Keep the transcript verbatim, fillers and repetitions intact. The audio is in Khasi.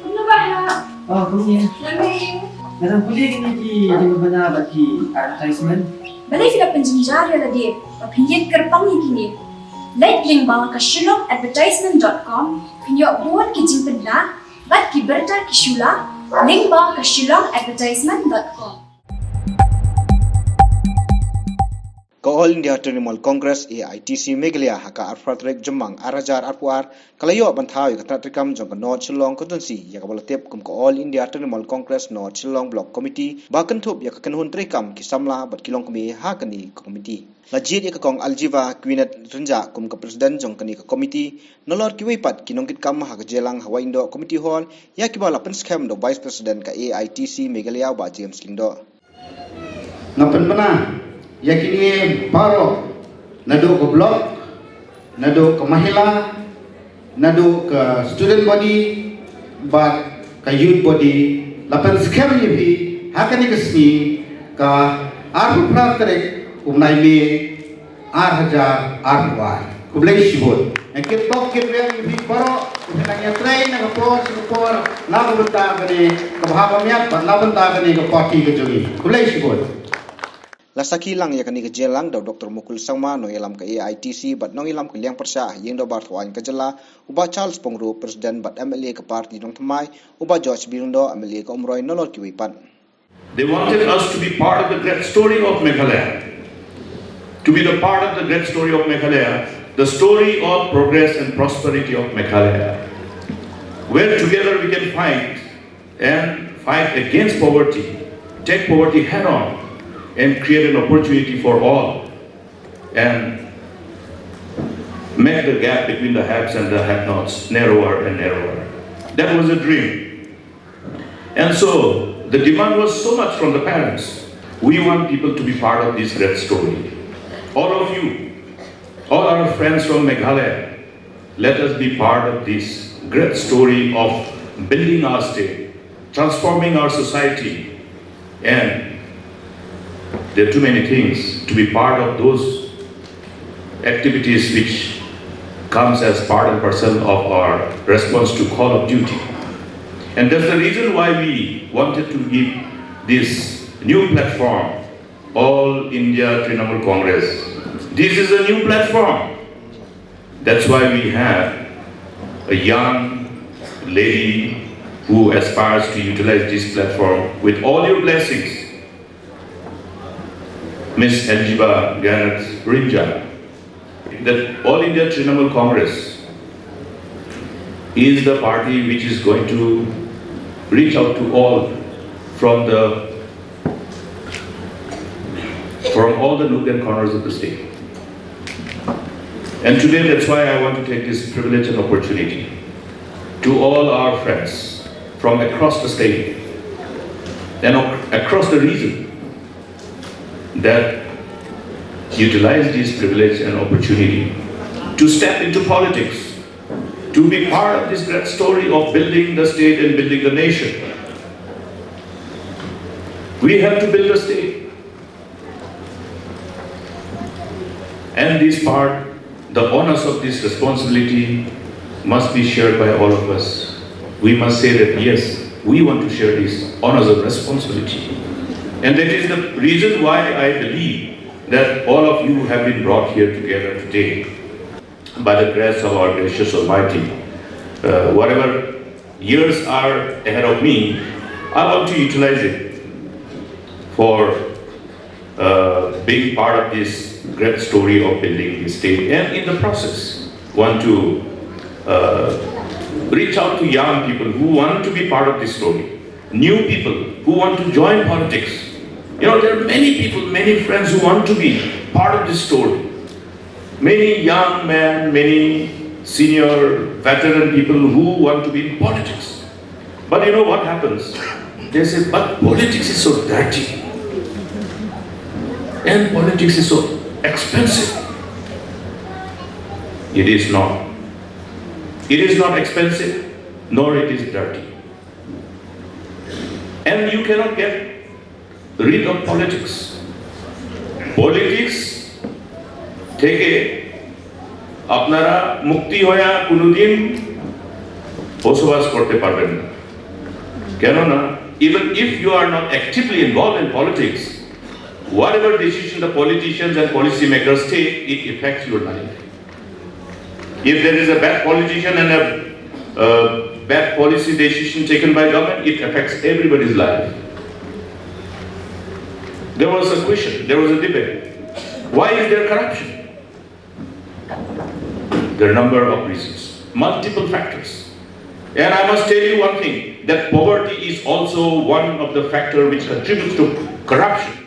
Kumno ba ha? Oh, kumne. Nga dang pule kine ki jingpynbna bad ki advertisement. Balei phi la pynjynjar ïa lade ba phin ïeng kyrpang ïa kine? Leit lyngba ka shillong advertisement dot com, phin ïoh bun ki jingpynbna bad ki bynta ki shula lyngba ka shillong advertisement dot com. Ka All India Trinamool Congress, A I T C, Meghalaya ha ka arphew phra tarik Jymmang ar hajar arphew ar ka la ïoh ban thaw ïa ka tnat treikam jong ka North Shillong Constituency, ïa kaba la tip kum ka All India Trinamool Congress North Shillong Block Committee, ba kynthup ïa ka kynhun treikam ki samla bad ki longkmie ha kane ka committee. La jied ïa ka Kong Aljiva Quinette Rynjah kum ka President jong kane ka committee, nalor kiwei pat ki nongkitkam ha ka jingïalang ha Wahingdoh Committee Hall, ïa kiba la pynskhem da u Vice President ka A I T C Meghalaya, u Bah James Lyngdoh. Nga pynbna ïa kine baroh, naduh ka block, naduh ka mahila, naduh ka student body bad ka youth body, la pynskhem ïa phi ha kane ka sngi, ka arphew phra tarik u bnai May, ar hajar arphew ar. Khublei shibun. Ngi kit bok kit rem ïa phi baroh, phi nang ïatrei na ka por sha ka por na ka bynta kane ka bha ba miat bad na ka bynta kane ka party ka jong ngi. Khublei shibun. La sakhi lang ïa kane ka jingïalang da u Doctor Mukul Sangma, nongïalam ka A I T C bad nongïalam ka liang pyrshah ha ïing dorbar thaiñ ka jylla, u Bah Charles Pyngrope, President bad M L A ka party nongthymmai, u Bah George B Lyngdoh, M L A ka Umroi, nalor kiwei pat. They wanted us to be part of the great story of Meghalaya, to be the part of the great story of Meghalaya, the story of progress and prosperity of Meghalaya, where together we can fight and fight against poverty, take poverty head on, and create an opportunity for all, and make the gap between the haves and the have-nots narrower and narrower. That was a dream. And so the demand was so much from the parents. We want people to be part of this great story. All of you, all our friends from Meghalaya, let us be part of this great story of building our state, transforming our society, and there are too many things to be part of those activities which comes as part and parcel of our response to call of duty. And that's the reason why we wanted to give this new platform, All India Trinamool Congress. This is a new platform. That's why we have a young lady who aspires to utilize this platform with all your blessings, Miss Aljiba Quinette Rynjah. That All India Trinamool Congress is the party which is going to reach out to all from the from all the nook and corners of the state. And today, that's why I want to take this privilege and opportunity to all our friends from across the state and ac- across the region that utilize this privilege and opportunity to step into politics, to be part of this great story of building the state and building the nation. We have to build a state. And this part, the onus of this responsibility must be shared by all of us. We must say that yes, we want to share this onus of responsibility. And that is the reason why I believe that all of you have been brought here together today by the grace of our gracious Almighty. Uh, whatever years are ahead of me, I want to utilize it for uh, being part of this great story of building this state, and in the process, want to uh, reach out to young people who want to be part of this story, new people who want to join politics. You know, there are many people, many friends who want to be part of this story. Many young men, many senior veteran people who want to be in politics. But you know what happens? They say, but politics is so dirty. And politics is so expensive. It is not. It is not expensive, nor it is dirty. And you cannot get rid of politics. Politics থেকে আপনারা মুক্তি হয়া কোনোদিন বসবাস করতে পারবেন না। কেননা, even if you are not actively involved in politics, whatever decision the politicians and policy makers take, it affects your life. If there is a bad politician and a uh, bad policy decision taken by government, it affects everybody's life. There was a question, there was a debate. Why is there corruption? There are a number of reasons, multiple factors. And I must tell you one thing, that poverty is also one of the factor which contributes to corruption.